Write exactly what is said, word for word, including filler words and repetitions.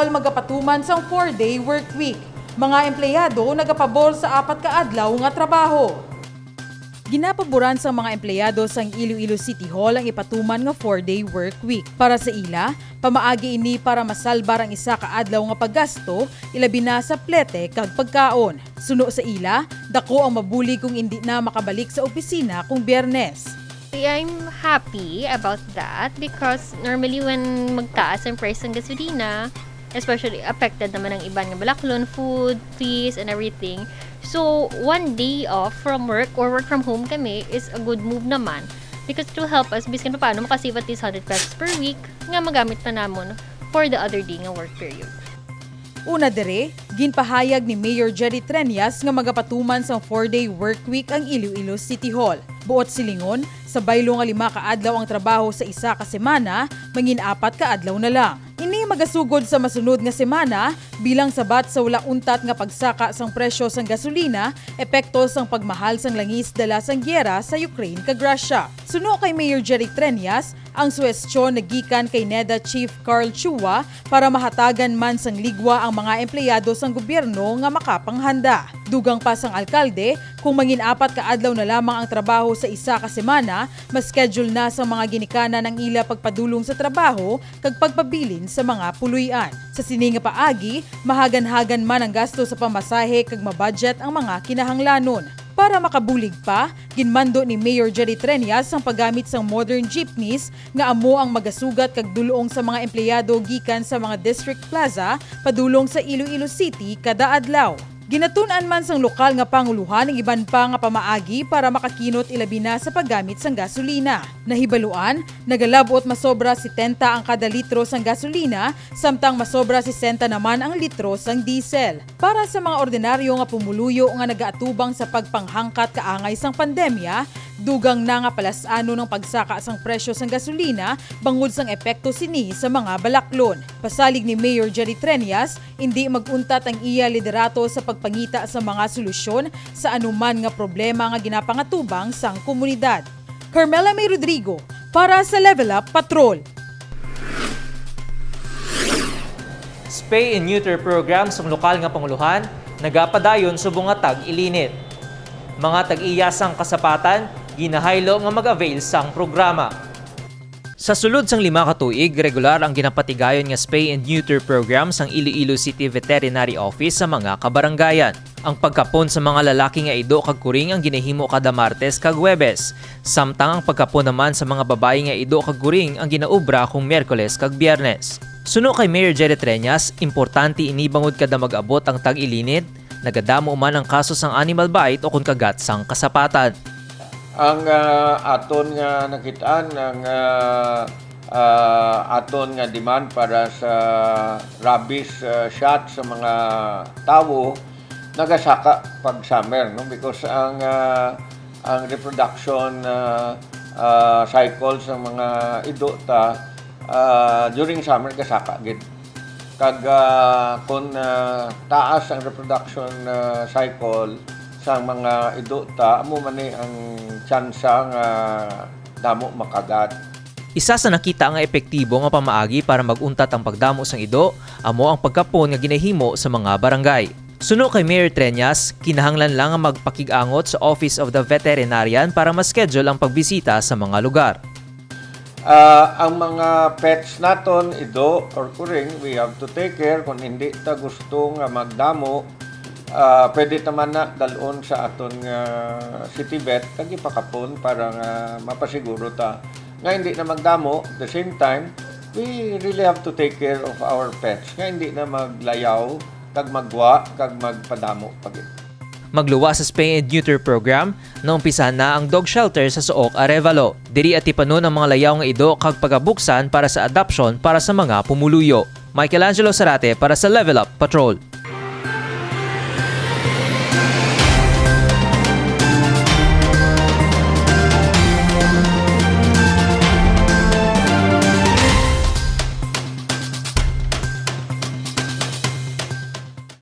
Magapatuman sang four-day work week. Mga empleyado nagapabor sa apat ka adlaw nga trabaho. Ginapaboran sang mga empleyado sang Iloilo City Hall ang ipatuman nga four-day work week. Para sa ila, pamaagi ini para masalbar ang isa ka adlaw nga paggasto, ilabi na sa plete kag pagkaon. Suno sa ila, dako ang mabulig kung indi na makabalik sa opisina kung Biyernes. I'm happy about that because normally when magtaas ang price ng gasolina, especially affected naman ang iban nga balaklon, food, fees, and everything. So, one day off from work or work from home kami is a good move naman because it will help us biskan paano makasave at least one hundred pesos per week nga magamit pa namon for the other day nga work period. Una diri, ginpahayag ni Mayor Jerry Treñas nga magapatuman sang four-day work week ang Iloilo City Hall. Buot silingon, sa baylo nga lima ka adlaw ang trabaho sa isa ka semana, mangin-apat ka adlaw na lang. Ini magasugod sa masunod nga semana bilang sabat sa wala untat nga pagsaka sang presyo sang gasolina, epekto sang pagmahal sang langis dala sang giyera sa Ukraine kag Russia. Suno kay Mayor Jerry Treñas, ang suhestyon nagikan kay NEDA Chief Carl Chua para mahatagan man sang ligwa ang mga empleyado sang gobyerno nga makapanghanda. Dugang pa sang alkalde, kung mangin-apat ka adlaw na lamang ang trabaho sa isa ka semana, ma-schedule na sang mga ginikanan ang ila pagpadulong sa trabaho kag pagpabilin sa mga puloy-an. Sa sini nga paagi, mahagan-hagan man ang gasto sa pamasahe kag ma-budget ang mga kinahanglanon. Para makabulig pa, ginmando ni Mayor Jerry Treñas ang paggamit sang modern jeepneys nga amo ang magasugat kag dul-ong sa mga empleyado gikan sa mga District Plaza padulong sa Iloilo City kada adlaw. Ginatun-an man sang lokal nga panguluhan ang iban pa nga pamaagi para makakinot ilabi na sa paggamit sang gasolina. Nahibaluan, nagalab-ot masobra setenta ang kada litro sang gasolina, samtang masobra sesenta naman ang litro sang diesel. Para sa mga ordinaryo nga pumuluyo nga nagaatubang sa pagpanghangkat kaangay sang pandemya, dugang na nga palas-anon ang pagsaka sang presyo sang gasolina bangod sang epekto sini sa mga balaklon. Pasalig ni Mayor Jerry Treñas, indi mag-untat ang iya liderato sa pagpangita sa mga solusyon sa anuman nga problema nga ginapangatubang sang komunidad. Carmela May Rodrigo, para sa Level Up Patrol. Spay and neuter program sang lokal nga panguluhan nagapadayon subong nga tag-ilinit. Mga tag-iya sang kasapatan ginahaylo nga mag-avail sang programa. Sa sulod sang lima ka tuig, regular ang ginapatigayon nga spay and neuter program sang Iloilo City Veterinary Office sa mga kabarangayan. Ang pagkapon sa mga lalaki nga ido kag kuring ang ginahimo kada Martes kag Huwebes, samtang ang pagkapon naman sa mga babayi nga ido kag kuring ang ginaobra kung Miyerkules kag Biyernes. Suno kay Mayor Jerry Treñas, importante ini bangod kada mag-abot ang tag-ilinit, nagadamo man ang kaso sang animal bite o kon kagat sang kasapatan. Ang ah, aton nga nakit-an ang ah, ah, aton nga demand para sa rabies ah, shot sa mga tawo nagasaka pag summer, no, because ang ah, ang reproduction ah, ah, cycle sa mga ido ta ah, during summer gasaka gid. Kag ah, kung ah, taas ang reproduction ah, cycle sa mga ido ta, amo man ni ang tsansa nga damo makagat. Isa sa nakita nga epektibo nga pamaagi para mag-untat ang pagdamo sang ido amo ang pagkapon nga ginahimo sa mga barangay. Suno kay Mayor Treñas, kinahanglan lang nga magpakig-angot sa Office of the Veterinarian para ma-schedule ang pagbisita sa mga lugar. Ah, ang mga pets naton, ido or kuring, we have to take care. Kung hindi ta gusto nga magdamo, ah, pwede ta man na dalon sa aton nga city vet kag ipakapon para nga mapasiguro ta nga hindi na magdamo. At the same time, we really have to take care of our pets nga hindi na maglayaw kag maggwa kag magpadamo pa gid. Magluwas sa spay and neuter program, naumpisahan na ang dog shelter sa Suok, Arevalo. Diri atipanon ang mga layaw nga ido kag pagabuksan para sa adoption para sa mga pumuluyo. Michelangelo Sarate para sa Level Up Patrol.